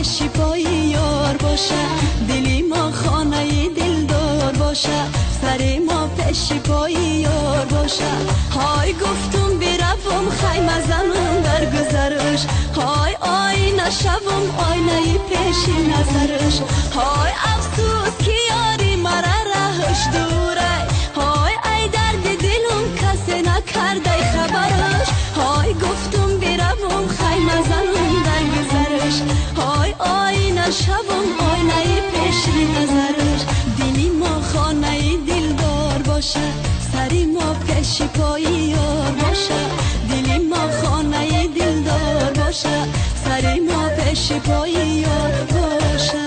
пеши пои ёр боша, дили мо хонаи дилдор боша, сари мо пеши пои ёр боша. Ҳой гуфтум биравум хайма занум дар гузараш, ҳой ой нашавум оинаи пеши назараш. Ҳой афсӯс ки ёри мара раҳаш дурай, ҳой ай дарди дилум касе накардай хабараш. Ҳой гуфтум биравум хайма занум дар гузараш, ҳой ой нашавум оинаи пеши назараш. Дили мо хонаи дилдор боша, сари мо пеши пои ёр боша, дили мо хонаи дилдор боша, сари мо пеши пои ёр боша.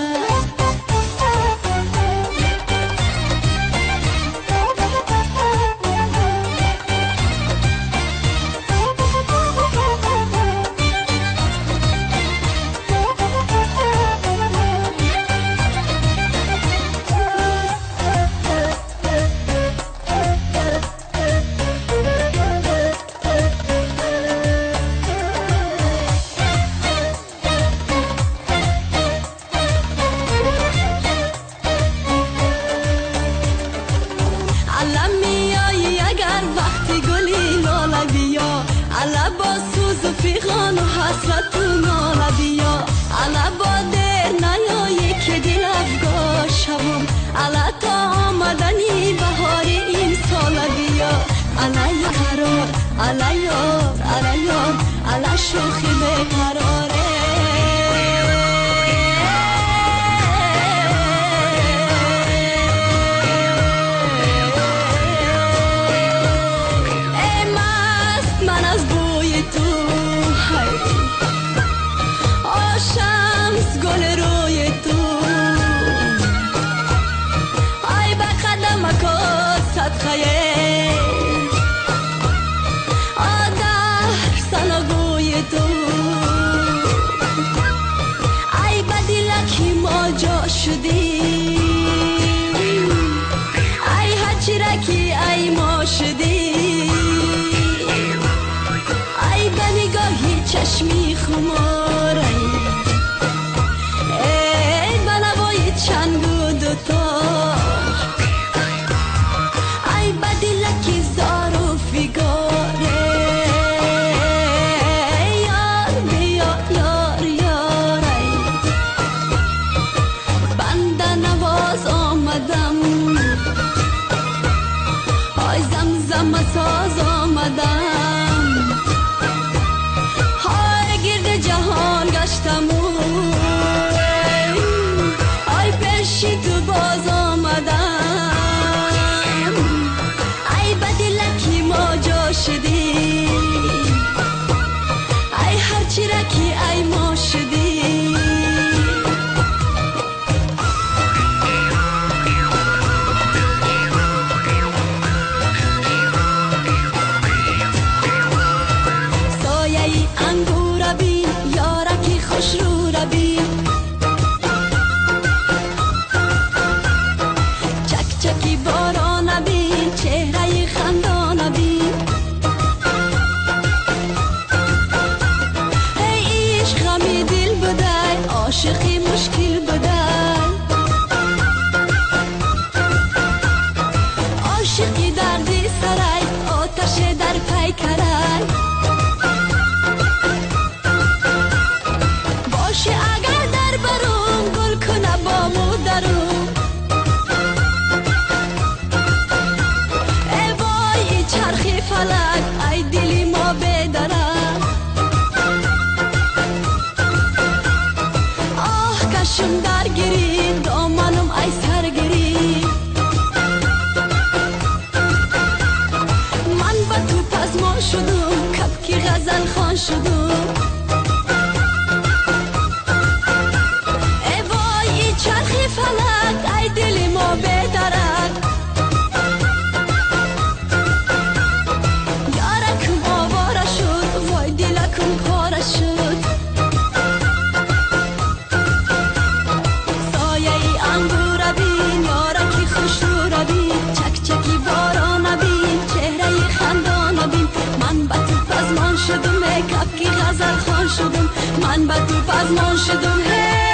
Шудум, ман ба ту пазмон шудум.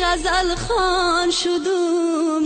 ғазал хон шудум.